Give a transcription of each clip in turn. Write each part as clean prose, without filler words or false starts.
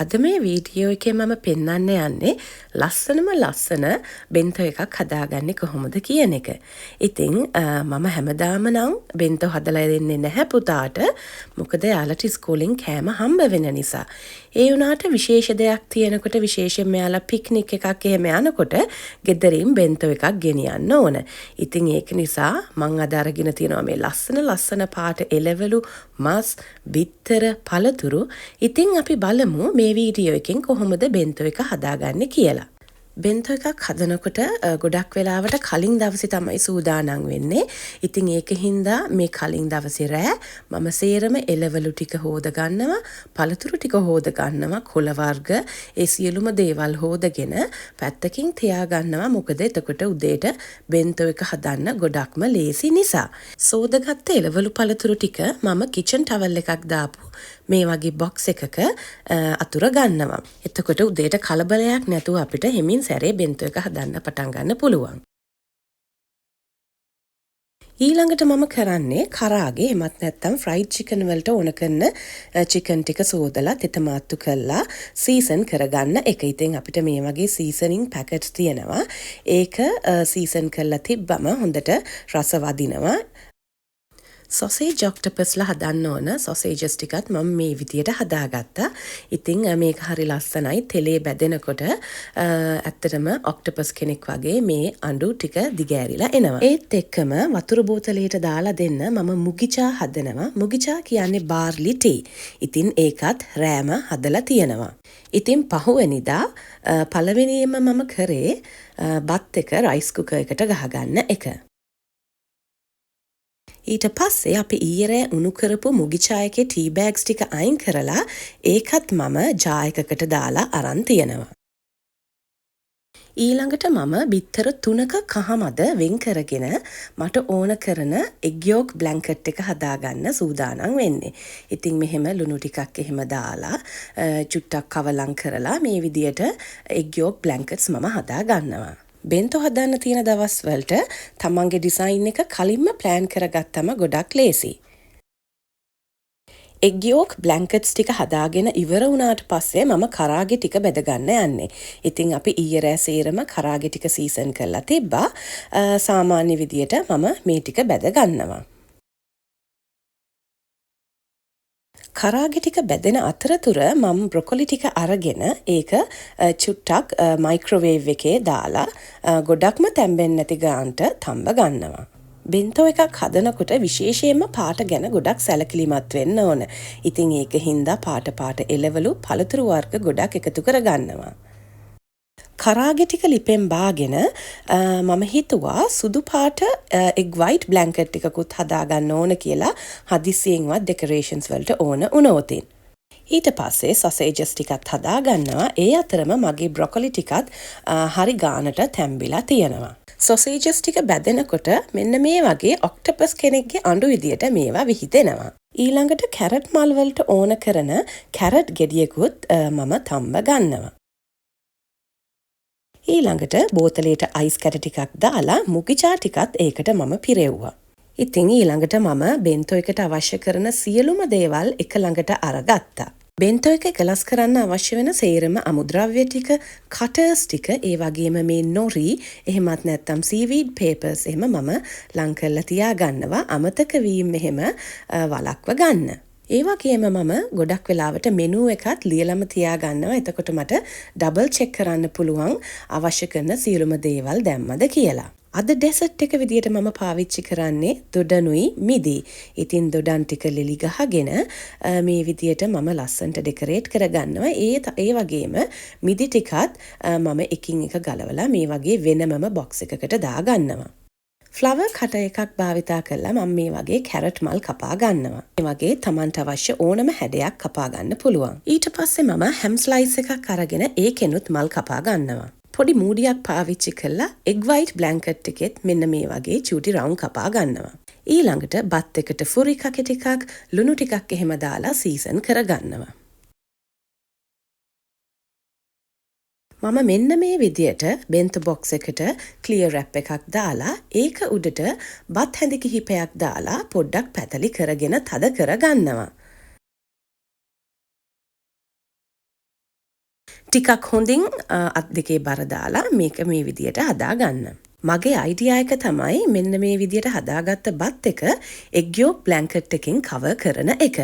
අද මේ වීඩියෝ එකේ මම පෙන්වන්න යන්නේ ලස්සනම ලස්සන බෙන්තෝ එකක් හදාගන්නේ කොහොමද කියන එක. ඉතින් මම හැමදාම නම් බෙන්තෝ හදලා දෙන්නේ නැහැ පුතාට. මොකද එයාලට ඉස්කෝලෙන් කෑම හම්බ වෙන නිසා. ඒ වුණාට විශේෂ දෙයක් තියෙනකොට, විශේෂයෙන්ම එයාලා පික්නික් එකක් එහෙම යනකොට ගෙදරින් බෙන්තෝ එකක් ගෙනියන්න ඕන. ඉතින් ඒක නිසා මං අද අරගෙන තියෙනවා මේ ලස්සන ලස්සන පාට එළවලු, මස්, බිත්තර, පළතුරු. ඉතින් අපි බලමු මේ වීඩියෝ එකෙන් කොහොමද බෙන්තෝ එක හදාගන්නේ කියලා. බෙන්තෝ එකක් හදනකොට ගොඩක් වෙලාවට කලින් දවසේ තමයි සූදානම් වෙන්නේ. ඉතින් ඒක හින්දා මේ කලින් දවසේ රෑ මම සේරම එළවලු ටික හෝද ගන්නවා, පළතුරු ටික හෝද ගන්නවා, කොළ වර්ග ඒ සියලුම දේවල් හෝදගෙන පැත්තකින් තියා ගන්නවා. මොකද එතකොට උදේට බෙන්තෝ එක හදන්න ගොඩක්ම ලේසි නිසා. සෝදගත්ත එළවලු පළතුරු ටික මම කිචන් ටවල් එකක් දාපු මේ වගේ බොක්ස් එකක අතුර ගන්නවා. එතකොට උදේට කලබලයක් නැතුව අපිට හෙමින් සැරේ බෙන්තෝ එක හදන්න පටන් ගන්න පුළුවන්. ඊළඟට මම කරන්නේ කරාගේ එහෙමත් නැත්නම් ෆ්‍රයිඩ් චිකන් වලට ඕන කරන චිකන් ටික සෝදලා තෙතමාත්තු කරලා සීසන් කරගන්න එක. ඉතින් අපිට මේ වගේ සීසනින් පැකට්ස් තියෙනවා. ඒක සීසන් කරලා තිබ්බම හොඳට රස වදිනවා. සොසේජ් ඔක්ටපස්ලා හදන්න ඕන සොසේජස් ටිකත් මම මේ විදියට හදාගත්තා. ඉතින් මේක හරි ලස්සනයි. තෙලේ බැදෙනකොට ඇත්තටම ඔක්ටපස් කෙනෙක් වගේ මේ අඬු ටික දිගෑරිලා එනවා. ඒත් එක්කම වතුර බෝතලයට දාලා දෙන්න මම මුගිචා හදනවා. මුගිචා කියන්නේ බාර්ලි ටී. ඉතින් ඒකත් රෑම හදලා තියෙනවා. ඉතින් පහුවෙනිදා පළවෙනියෙන්ම මම කරේ බත් එක රයිස් කුකර් එකට ගහගන්න එක. ඊට පස්සේ අපි ඊයේ රෑ උණු කරපු මුගිචා එකේ ටී බෑග්ස් ටික අයින් කරලා ඒකත් මම ජා එකකට දාලා අරන් තියෙනවා. ඊළඟට මම බිත්තර 3ක කහමද වෙන් කරගෙන මට ඕන කරන එග් යෝක් බ්ලැන්කට් එක හදාගන්න සූදානම් වෙන්නේ. ඉතින් මෙහෙම ලුණු ටිකක් එහෙම දාලා චුට්ටක් කවලම් කරලා මේ විදියට එග් යෝක් බ්ලැන්කට්ස් මම හදා ගන්නවා. බෙන්තෝ හදන්න තියෙන දවස් වලට තමන්ගේ ඩිසයින් එක කලින්ම ප්ලෑන් කරගත්තම ගොඩක් ලේසි. එග් යෝක් බ්ලැන්කට්ස් ටික හදාගෙන ඉවර වුණාට පස්සේ මම කරාගේ ටික බෙදගන්න යන්නේ. ඉතින් අපි ඊයේ රෑ සේරම කරාගේ ටික සීසන් කරලා තිබ්බා. සාමාන්‍ය විදියට මම මේ ටික බෙද ගන්නවා. කරාගේ ටික බැදෙන අතරතුර මම බ්‍රොකොලි ටික අරගෙන ඒක චුට්ටක් මයික්‍රෝවේව් එකේ දාලා ගොඩක්ම තැම්බෙන්නේ නැති ගානට තම්බ ගන්නවා. බෙන්තෝ එකක් හදනකොට විශේෂයෙන්ම පාට ගැන ගොඩක් සැලකිලිමත් වෙන්න ඕන. ඉතින් ඒක හින්දා පාට පාට එළවලු පළතුරු වර්ග ගොඩක් එකතු කරගන්නවා. කරාගේ ටික ලිපෙන් බාගෙන මම හිතුවා සුදු පාට එග් වයිට් බ්ලැන්කට් ටිකකුත් හදාගන්න ඕන කියලා, හදිසියෙන්වත් ඩෙකරේෂන්ස් වලට ඕන වුණොතින්. ඊට පස්සේ සොසේජස් ටිකත් හදාගන්නවා. ඒ අතරම මගේ බ්‍රොකොලි ටිකත් හරි ගානට තැම්බිලා තියෙනවා. සොසේජස් ටික බැදෙනකොට මෙන්න මේ වගේ ඔක්ටපස් කෙනෙක්ගේ අඬු විදියට මේවා විහිදෙනවා. ඊළඟට කැරට් මල් වලට ඕන කරන කැරට් ගෙඩියකුත් මම තම්බ ගන්නවා. ඊළඟට බෝතලයට අයිස් කැට ටිකක් දාලා මුගිචා ටිකත් ඒකට මම පිරෙව්වා. ඉතින් ඊළඟට මම බෙන්තෝ එකට අවශ්‍ය කරන සියලුම දේවල් එක ළඟට අරගත්තා. බෙන්තෝ එක එකලස් කරන්න අවශ්‍ය වෙන සේරම අමුද්‍රව්‍ය ටික, කටර්ස් ටික, ඒ වගේම මේ නොරි එහෙමත් නැත්නම් සීවීඩ් පේපර්ස් එහෙම මම ලං කරලා තියාගන්නවා අමතක වීම එහෙම වළක්ව ගන්න. ඒ වගේම මම ගොඩක් වෙලාවට මෙනු එකත් ලියලම තියාගන්නවා. එතකොට මට ඩබල් චෙක් කරන්න පුළුවන් අවශ්‍ය කරන සියලුම දේවල් දැම්මද කියලා. අද ඩෙසර්ට් එක විදියට මම පාවිච්චි කරන්නේ දොඩනුයි මිදි. ඉතින් දොඩන් ටික ලෙලි ගහගෙන මේ විදියට මම ලස්සනට ඩෙකරේට් කරගන්නවා. ඒ වගේම මිදි ටිකත් මම එකින් එක ගලවලා මේ වගේ වෙනමම බොක්ස් එකකට දාගන්නවා. ෆ්ලවර් කටර් එකක් භාවිතා කරලා මම මේ වගේ කැරට් මල් කපා ගන්නවා. මේ වගේ තමන්ට අවශ්‍ය ඕනම හැඩයක් කපා ගන්න පුළුවන්. ඊට පස්සේ මම හැම් ස්ලයිස් එකක් අරගෙන ඒකෙනුත් මල් කපා ගන්නවා. පොඩි මූඩියක් පාවිච්චි කරලා එග් වයිට් බ්ලැන්කට් එකෙත් මෙන්න මේ වගේ චූටි රවුම් කපා ගන්නවා. ඊළඟට බත් එකට ෆුරි කකේ ටිකක්, ලුණු ටිකක් එහෙම දාලා සීසන් කරගන්නවා. මම මෙන්න මේ විදියට බෙන්තෝ බොක්ස් එකට ක්ලියර් රැප් එකක් දාලා ඒක උඩට බත් හැඳි කිහිපයක් දාලා පොඩ්ඩක් පැතලි කරගෙන තද කරගන්නවා. ටිකක් හොඳින් අත් දෙකේ බර දාලා මේක මේ විදියට හදාගන්න. මගේ අයිඩියා එක තමයි මෙන්න මේ විදියට හදාගත්ත බත් එක එග් යෝක් බ්ලැන්කට් එකකින් කවර් කරන එක.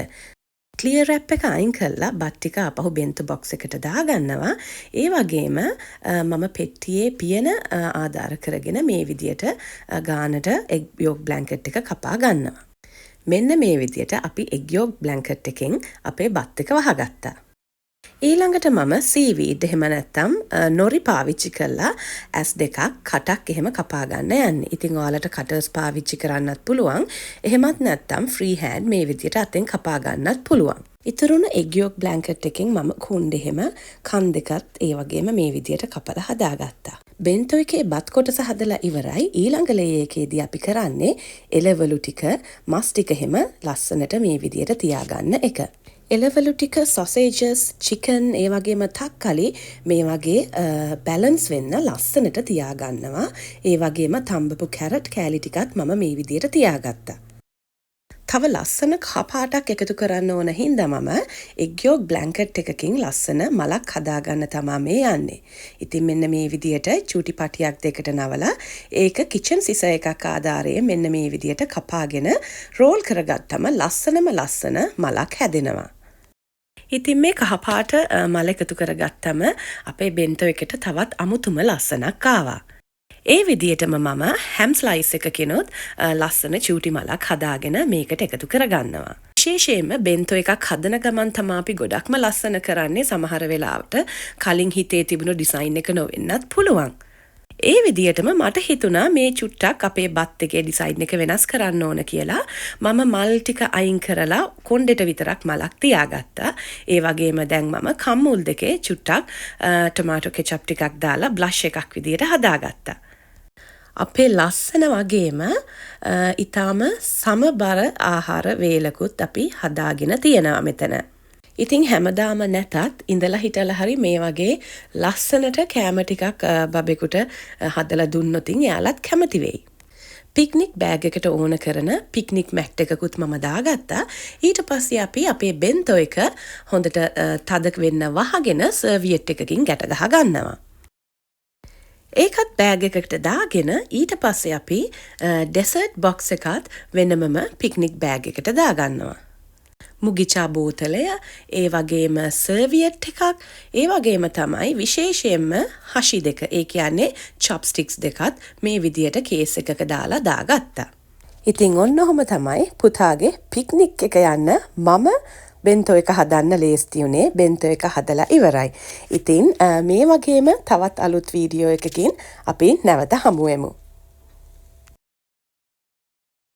ක්ලියර් රැප් එක අයින් කරලා බත් ටික ආපහු බෙන්තෝ බොක්ස් එකට දාගන්නවා. ඒ වගේම මම පෙට්ටියේ පියන ආධාර කරගෙන මේ විදියට ගානට එග් යෝක් බ්ලැන්කට් එක කපා ගන්නවා. මෙන්න මේ විදියට අපි එග් යෝක් බ්ලැන්කට් එකෙන් අපේ බත් එක වහගත්තා. ඊළඟට මම සීවීඩ් එහෙම නැත්නම් නොරි පාවිච්චි කරලා ඇස් දෙකක් කටක් එහෙම කපා ගන්න යන්නේ. ඉතින් ඔයාලට කටර්ස් පාවිච්චි කරන්නත් පුළුවන්. එහෙමත් නැත්නම් ෆ්‍රී හෑන්ඩ් මේ විදියට අතෙන් කපා ගන්නත් පුළුවන්. ඉතුරුන එග් යෝක් බ්ලැන්කට් එකෙන් මම කොණ්ඩෙ එහෙම කන් දෙකත් ඒ වගේම මේ විදියට කපලා හදාගත්තා. බෙන්තෝ එකේ බත් කොටස හදලා ඉවරයි. ඊළඟ ලේයර් එකේදී අපි කරන්නේ එළවලු ටික, මස් ටික එහෙම ලස්සනට මේ විදියට තියාගන්න එක. එළවලු ටික, සොසේජස්, චිකන්, ඒ වගේම තක්කලි මේ වගේ බැලන්ස් වෙන්න ලස්සනට තියාගන්නවා. ඒ වගේම තම්බපු කැරට් කෑලි ටිකත් මම මේ විදියට තියාගත්තා. තව ලස්සන කහ පාටක් එකතු කරන්න ඕන හින්දා මම එග් යෝක් බ්ලැන්කට් එකකින් ලස්සන මලක් හදාගන්න තමා මේ යන්නේ. ඉතින් මෙන්න මේ විදියට චූටි පටියක් දෙකට නවලා ඒක කිචන් සිසර් එකක් ආධාරයෙන් මෙන්න මේ විදියට කපාගෙන රෝල් කරගත්තම ලස්සනම ලස්සන මලක් හැදෙනවා. ඉතින් මේ කහ පාට මල එකතු කරගත්තම අපේ බෙන්තෝ එකට තවත් අමුතුම ලස්සනක් ආවා. ඒ විදියටම මම හැම් ස්ලයිස් එකකිනුත් ලස්සන චූටි මලක් හදාගෙන මේකට එකතු කරගන්නවා. විශේෂයෙන්ම බෙන්තෝ එකක් හදන ගමන් තමා අපි ගොඩක්ම ලස්සන කරන්නේ. සමහර වෙලාවට කලින් හිතේ තිබුණු ඩිසයින් එක නොවෙන්නත් පුළුවන්. ඒ විදියටම මට හිතුණා මේ චුට්ටක් අපේ බත් එකේ ඩිසයින් එක වෙනස් කරන්න ඕන කියලා. මම මල් ටික අයින් කරලා කොණ්ඩෙට විතරක් මලක් තියාගත්තා. ඒ වගේම දැන් මම කම්මුල් දෙකේ චුට්ටක් ටොමාටෝ කෙචප් ටිකක් දාලා බ්ලෂ් එකක් විදියට හදාගත්තා. අපේ ලස්සන වගේම ඉතාම සමබර ආහාර වේලකුත් අපි හදාගෙන තියෙනවා මෙතන. ඉතින් හැමදාම නැතත් ඉඳලා හිටලා හරි මේ වගේ ලස්සනට කෑම ටිකක් බබෙකුට හදලා දුන්නොතින් එයාලත් කැමති වෙයි. පික්නික් බෑග් එකට ඕන කරන පික්නික් මැට් එකකුත් මම දාගත්තා. ඊට පස්සේ අපි අපේ බෙන්තෝ එක හොඳට තද වෙන්න වහගෙන සර්වියට් එකකින් ගැට ගහ ගන්නවා. ඒකත් බෑග් එකකට දාගෙන ඊට පස්සේ අපි ඩෙසර්ට් බොක්ස් එකත් වෙනමම පික්නික් බෑග් එකට දාගන්නවා. මුගිචා බෝතලය, ඒ වගේම සර්වියට් එකක්, ඒ වගේම තමයි විශේෂයෙන්ම හෂි දෙක, ඒ කියන්නේ චොප්ස්ටික්ස් දෙකත් මේ විදියට කේස් එකක දාලා දාගත්තා. ඉතින් ඔන්න ඔහොම තමයි පුතාගේ පික්නික් එක යන්න මම බෙන්තෝ එක හදන්න ලේස්ති වුණේ. බෙන්තෝ එක හදලා ඉවරයි. ඉතින් මේ වගේම තවත් අලුත් වීඩියෝ එකකින් අපි නැවත හමු වෙමු.